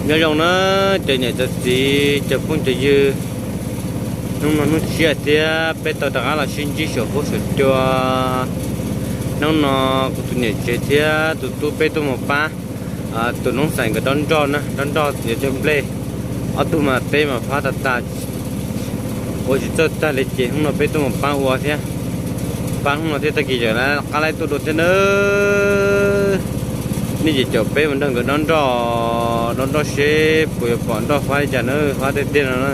Nyob zoo na, cov niam cov txiv cov phooj cov ywg, hnub no hnub tshiab thiab peb tau rov qab los sib ntsib saum huab saum cua. Hnub no kuv tus niam tsev thiab tus tub peb tuaj mus pab tus noob xais nkawd dob nroj na, dob nroj yuav cog nplej. Ob tug mas teb mas fab tag tas, ua tsis txawj tag li ces hnub no peb tuaj mus pab ua thiab. Pab hnub no thiab tag kis tseem qab laib tuaj dua thiab nawb. Nej ces caum peb mus nrog nkawd dob nroj, dob nroj seb puas yuav pom nroj fab li cas na, fab tiag tiag no na.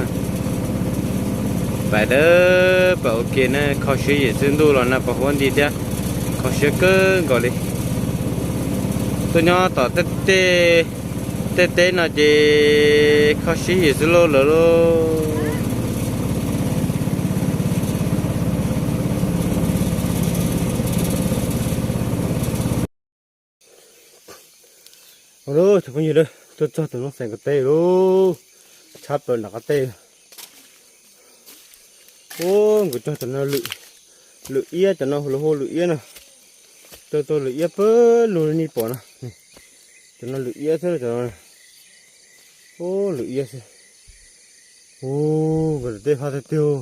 Pais dawb pam ua ke na, kho siab yim xwb, ntuj los nag pos huab nti thiab, kho siab kawg nkaus li. Tuaj nyob tom tej teb no ces kho siab yim xwb lauj lawm lauj. Ua lub tsoom phooj ywg, tuaj txog tus noob xais nkawd teb lauj, tshab plaws nram qab teb. Ua nkawd cog cov no, lwm iab, cov no lawv hu lwm iab no. Tau tau lwm iab pawg lug li nej pom no. Cov no lwm iab xwb, cov no. Ua lwm iab xwb. Ua nkawd tej fab tiag tiag.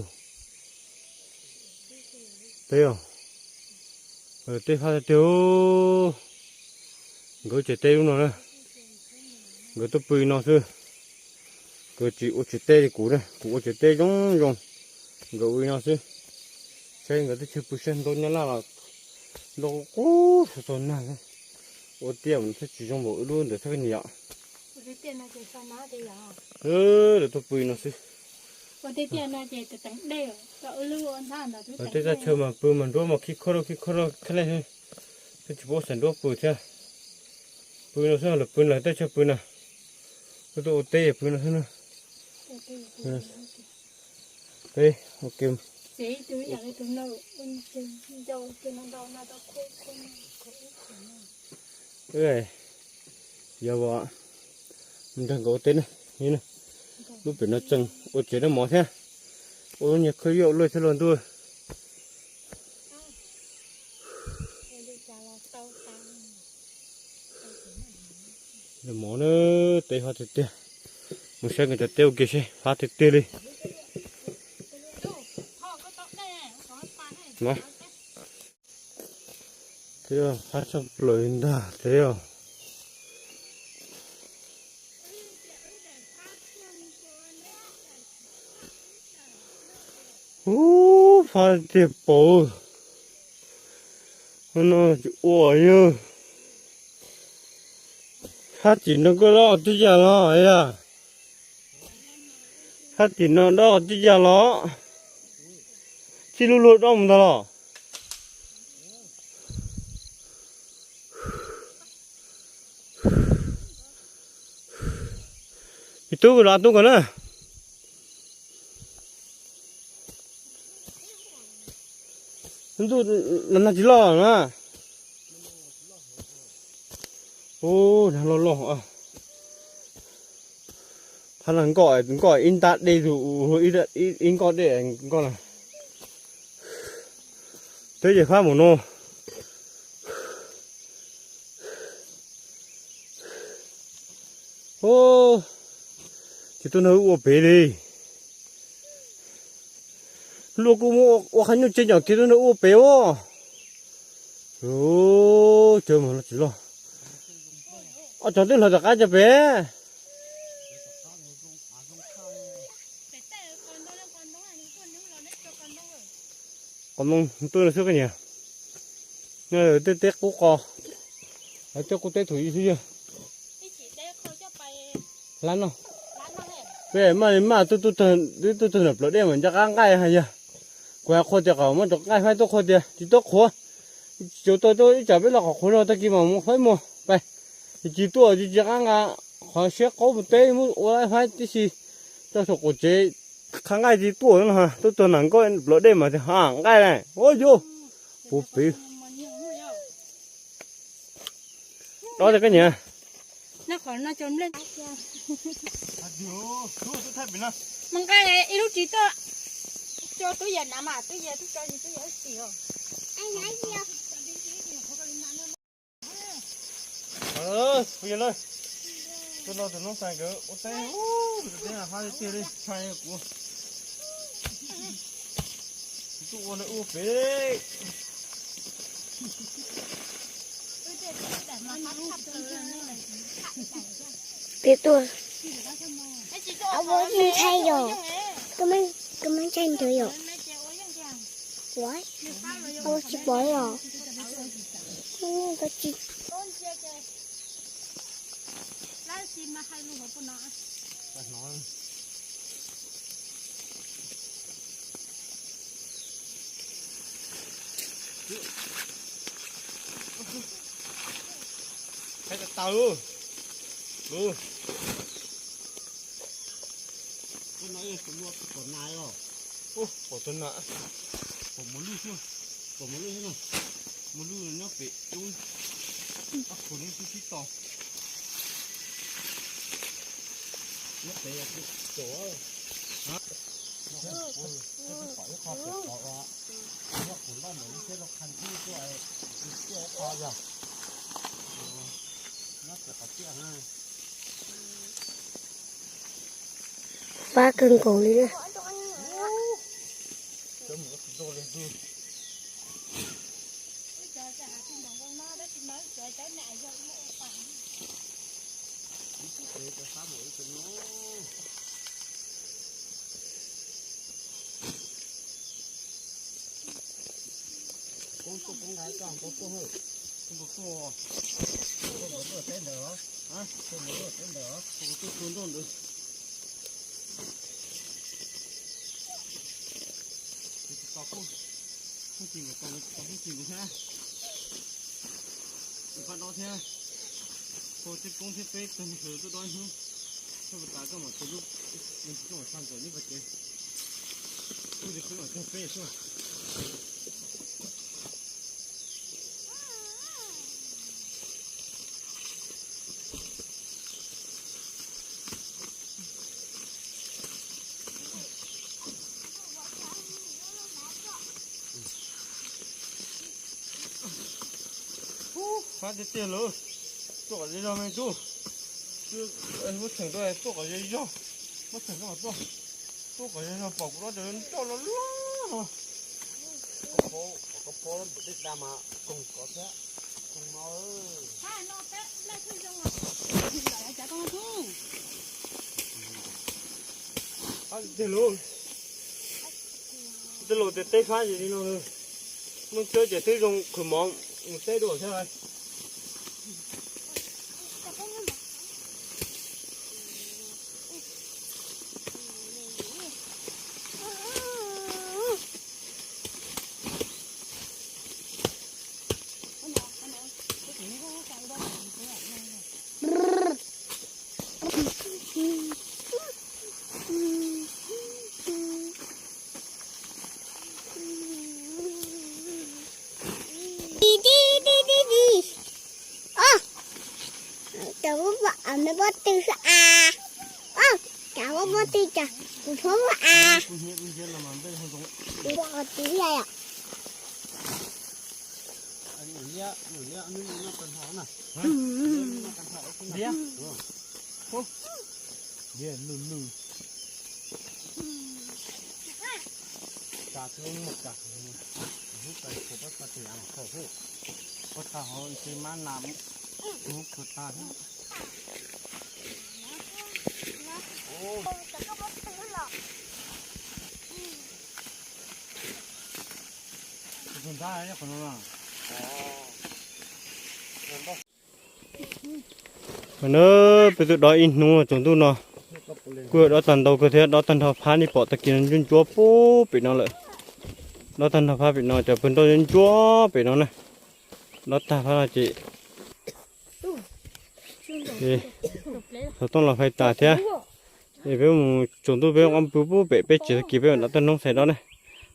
Teb os, nkawd tej fab tiag tiag. Nkawd tsev teb lub no na. Nkawd tuaj pw no xwb. Nkawd tsis ua tsev teb li kuv na, kuv ua tsev teb zoo zoo. Nkawd ua li no xwb. Saib nkawd teb chaws pw saib ntau nyab laj los ntau qub txog nag. Ua tiaj mas thiaj tsis zoo npaum wb lub ntawd thiab niam. Lawv tuaj pw no xwb. Lawv tej thaj chaw mas pw mas nruab mas khib khuab rau khib khuab rau khab lej, thiaj tsis paub xav nruab pw thiab. Pw no xwb, lawv pw lawv tej chaw pw na. Wb tuaj ua teb pw no xwb na. Peb, ok. Yog mus nrog nkawd ua teb na, lub pem no tseem ua tsev noj mov thiab, ua lub niag khawb yoj luaj thiab los ntuj. Noj mov na, teb fab tiag tiag. Mus saib nkawd cov teb ua ke seb fab tiag tiag li. Teb fab tshaj plaws li ntag teb os. Ub, fab tiag paus. No tsis ua yog. Fab tim no koj dob qhov twg yam los yog? Fab tim no dob qhov twg yam los? Txij lub luag dob mus ntag los? Tsis tub los tub kom na. Ntuj, nag tsis loj na. Ub, nag loj loj. Phab no nkoj, nkoj ib ntab dej tus, ib nkoj dej nkoj na. Twb ces fab mus no. Ces tuaj nrog wb ua pem li. Luag kuj muab ua qhov nyuj tsev nyom kiag tuaj nrog wb ua pem os. Cov mas no tsis loj. Ob cov twb hlawv tom qab cov pem. Qos ntoo tuaj no xwb koj niam. Tej teb qub qos, tej qub teb thaum ub xwb yog. Hlab no, peb maj li maj tuaj txog nram plawv dej mas nco qab nqaij yog. Kuv hais qhua tias kom muab cov nqaij faib tuaj, qhua tias tsis tuaj qhuav. Tsis tau tuaj ib tsam peb los qhov qhuav no tag kis mas mus faib muag pais. Tsis tuaj tsis nco qab nqa qhov siab qaub mus teb muab ua faib tib si. Txog saum qaum tsev qha nqaij tsis tuaj no, tuaj txog nram nkoj plawv dej mas tias ha nqaij na, ua yus puv pwv. Dob tias koj niam. Mus nqa ib lub ris tuaj tso tub yawg na mas tub yawg twb tso tub yawg txim os. Tuaj nrog tus noob xais nkawd ua teb, ua teb hab tiag tiag li, ntshai kuv. Tuaj ua no ua pem. Peb tuaj, ntshai yog koj muab ntshai ntawd yom. Ua tsis pom yom. Koj tsis Tau lub, lub. Koj no yog tus muaj pom nas os. Ub, pom tus nas. Pom mos lwj xwb, pom mos lwj xwb na. Mos lwj nyob pem coob, ob khus nyob sib sib tos. Nyob pem tsom, pom ib qho pem tod uas nyob kuv npaj ntawm lub tsheb los qha ntxub tuaj, tuaj ib qho yog nyob pem qhov tiaj na. Fab kawg nkaus li na. Koob tuaj koob nrad coj koob tuaj, koob tuaj, koob tuaj teb ntawd, koob tuaj teb ntawd, koob tuaj tua nroj ntawd. Tsis tau koob, koob ci nkaus tau, tsis tau koob ci nkaus thiab. Tus pab dob thiab, koj tej koob thiab peb tag nrho tuaj dob ib hnub, txhob tas koj mam tus lub, koj mam txog ntawm neb pab tsev, koj ces peb mam txog peb xwb. Fab tiag tiag lawm, tuaj kom zej zog me tub. Muab txheem tuaj, tuaj kom zej zog, muab txheem tuaj mas tuaj, tuaj kom zej zog pom kuv dob cov nroj loj loj no. Koj phob, koj phob npam tej tas mas koog kov thiab, koog no. Tej lus, tej lus tias teb fab ces li no, muaj cawb ces twb zoo khwv mov mus teb dua thiab. Di di di di di. Os, cov pob, pob tw xwb as. Os, cov pob, pob tw cas kuv phob as. Kuv pom qhov twg yom. Pob tag hauv ntshe mab nas mus khuv tag thiab. Tus nrab qhov no. Qhov no peb twb dob ib hnub tsaus ntuj no, kuj yog dob tag ntau kawg thiab, dob tag nrho phab nej pom tag kis no ntsuab ntsuab puag pem no lawm. Dob tag nrho phab pem no, cov pawg nroj ntsuab pem no na. Dob tag phab no ces xov tooj los fais tas thiab. Es peb mus tsaus ntuj peb ob pw puag pem peb tsev tag kis peb mam rov tuaj noob xais dob na.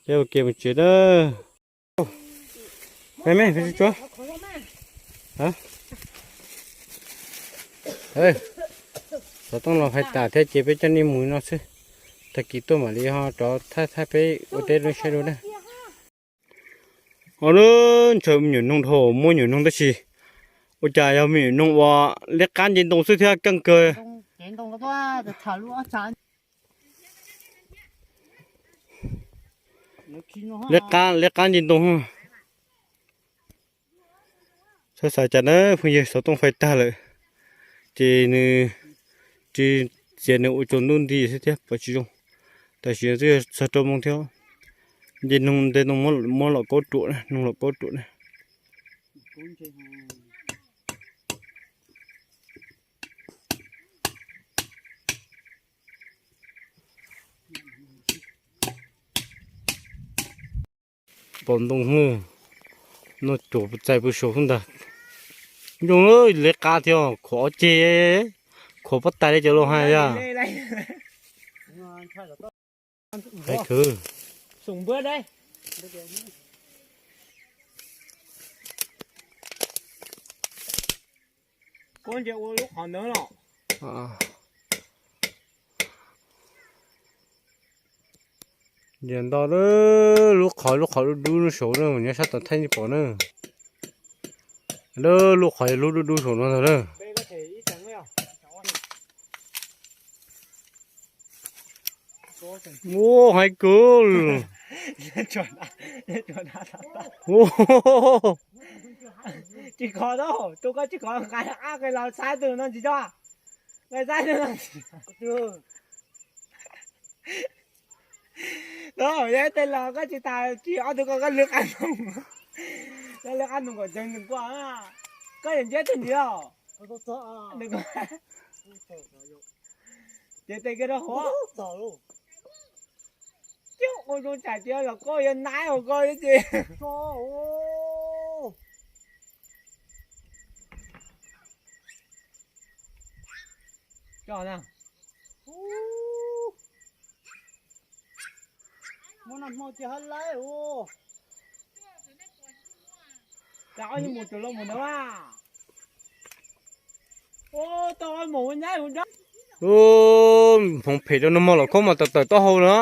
Peb ua ke mus tsev na. Peb me peb tsuag. Xov tooj los fais tas thiab ces peb coj nej mus no xwb. Tag kis tuaj mam li ho rov thaj thaj peb ua teb lub siab dua na. Os, ntshaw me nyuam noog dhau, muab nyuam noog tab sis Ua cas yog me nyuam noog uas liab qab nce ntoo xwb thiab keej kawg. Liab qab, liab qab nce ntoo. Txhob xav cas na phooj ywg, xov tooj fais tag lawm, ces nws tsis txiav, nws ua tsaus ntuj nti xwb thiab pom tsis zoo. Tam sim no twb yog txog rau moos thiab. Nce noog nte noog muab los kaub ruam na, noog los kaub ruam na. Pom ntoo no, cuag txais pw saud xwb ntag. Zoo li qab thiab khuam ob ceg, khuam pob tais li cov laus hais yog. Nce nto lub qhov, lub qhov dub dub saud na, nyob sab tom thaij nej pom na. Lub qhov lub dub dub saud no ntag na. Ua haib kawg. Tsis kho tau, tus koj tsis kho nqa ab qe los saib tus no tsis tso. Nqa saib tus no. Tus yog tej los koj tsis tas tsis ob tug ko koj lwv qab noog. Koj lwv qab noog kom ntseeg nws koj. Koj yog nceb tug ntiav. Ces tes kiag rau hauv. Coj ua zoo tsam ces los koj yog naib hauv koj ces. Coj na. Muab nag hmo ces hab laib ua. Cas ob mus tus los mus ntawd a. Tau mus ua nyab ua nrab. Hmoov phem rau nag hmo los khaub mas tawm tawm taub hau na.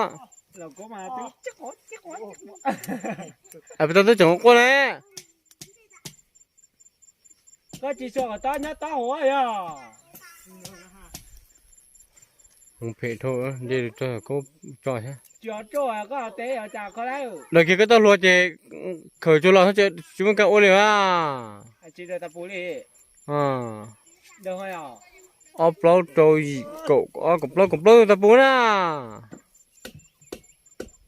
Peb tau twb tseem quaj na. Koj tsis tshua kom tob nyob tob hauv yog. Hmoov phem dhau, nce rau kaub tso thiab. Daws kiag koj tau hluas ces khawm tsuag los tsis muaj kab ua li a. Ob plaub rau yim kaum ob kaum plaub kaum plaub ta pub na.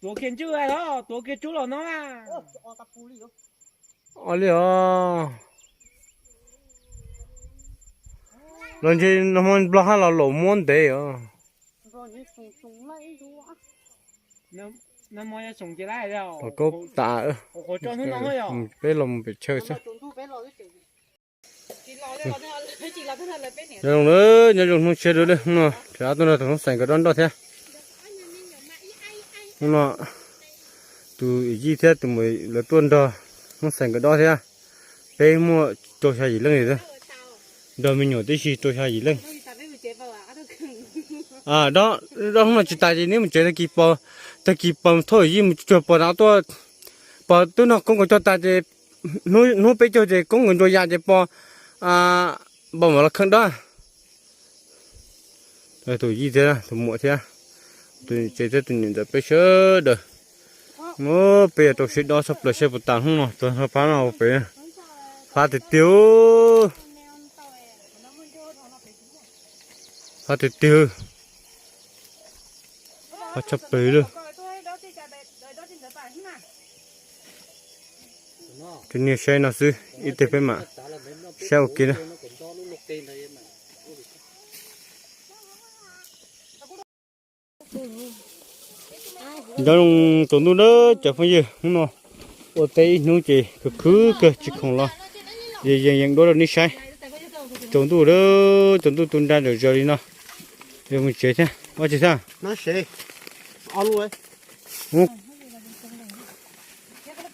Tuav kiag ntswj los, tuav kiag tsub los no. Os li os. Los ntshe nag hmo nplog hab los laum muab ntev os. Los kaub tas. Peb los mus pem chaw xwb. Nyob zoo, nyob zoo hnub tshiab dua, hnub no rov tuaj nrog tus Hmoob Xais nkawd dob nroj thiab. Hnub no tus yij thiab tus muam lawv tuaj nrog Hmoob Xais nkawd dob thiab. Peb muaj rau xya yim leej, nrog me nyuam tib si rau xya yim leej. Dob hnub no tsis tas ces neb mus tsev, tag kis pos, tag kis pos thauj yij mus cuag pos na tuaj, pos twb nrog koob nkawd cog tas ces hnub peb caug ces koob nkawd ntsuas yam ces pos, pos mam los kheej dob. Tus yij thiab tus muam thiab, tus tsev thiab tus niam ntxawm peb sawv daws. Peb yuav rau siab dob tshaj plaws saib puas tas hnub no, txog phab no pem, phab tiag tiag, phab tiag tiag, phab tshaj plaws li. Tus niag saib no xwb, ib teg peb mam saib ua ke na. Nyob zoo tsaus ntuj na cov phooj ywg, hnub no ua teb ib hnub ces khwv khwv kawg tsis khoom los, yeej yeej duab rau nej saib. Tsaus ntuj na, tsaus ntuj tu nra zawm zaws li no, yuav mus tsev thiab, ua tsis txhab.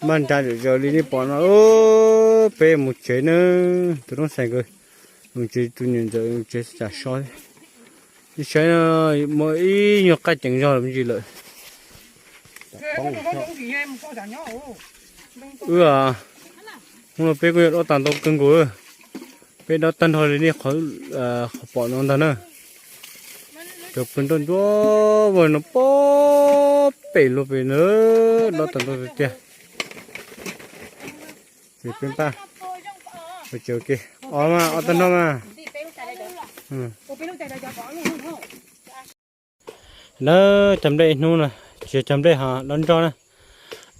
Npaj nra zawm zaws li nej pom no, peb mus tsev na, tus Hmoob Xais nkawd mus tsev, tus niam ntxawm mus tsev tsam so. Nej saib, muaj ib nyuag qaij ceev zog los me ntsis lawm. Wb, hnub no peb kuj yog dob tas ntau kawg nkaus. Peb dob tag nrho li nej qhov, qhov pom no ntag na. Cov pw nroj ntsuab vog no pob pem luag pem na, dob tag nrho tiag tiag. Ces peb npaj, ces ua ke, ob mas, ob tag nrho mas. Na, cog nplej ib hnub no, tsis yog cog nplej ho dob nroj na.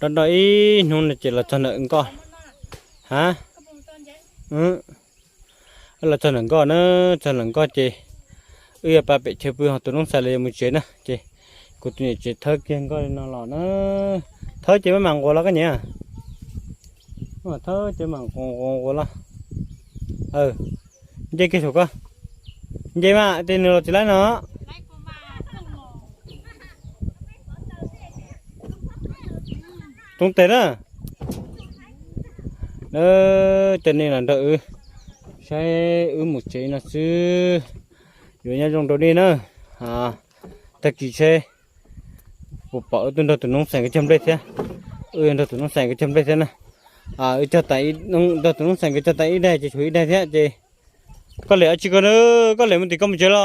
Dob dob ib hnub no ces los txog ntawm nkoj. Ha, los txog ntawm nkoj na, txog ntawm nkoj ces wb yuav pab pem chaw pw ho tus noob xais los yuav mus tsev na ces kuv tus niam tsev thawb kiag nkoj li no los na. Thawb ces maj mam nquas los koj niam. Thawb ces mam nquas nquas los. Nce kiag saum koj. Nce mas tej nws los tsis laib no. Toob tes na. Coj nej los nrog wb saib wb mus tsev no xwb. Yuav nyob zoo rau nej na. Tag kis seb puas pom wb tuaj nrog tus noob xais nkawd cog nplej thiab. Wb yuav nrog tus noob xais nkawd cog nplej thiab na. Wb cog tas, nrog tus noob xais nkawd cog tas ib daig ces tshuav ib daig thiab ces. Koj lem dab tsi koj na, koj lem mus tim koj mus tsev los?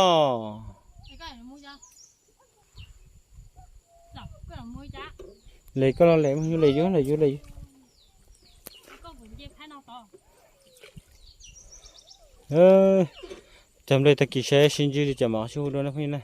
Lem koj los lem, yus lem yus, lem yus lem yus. Cog nplej tag kis saib sib ntsib li cas mam sib hu dua na phooj ywg na.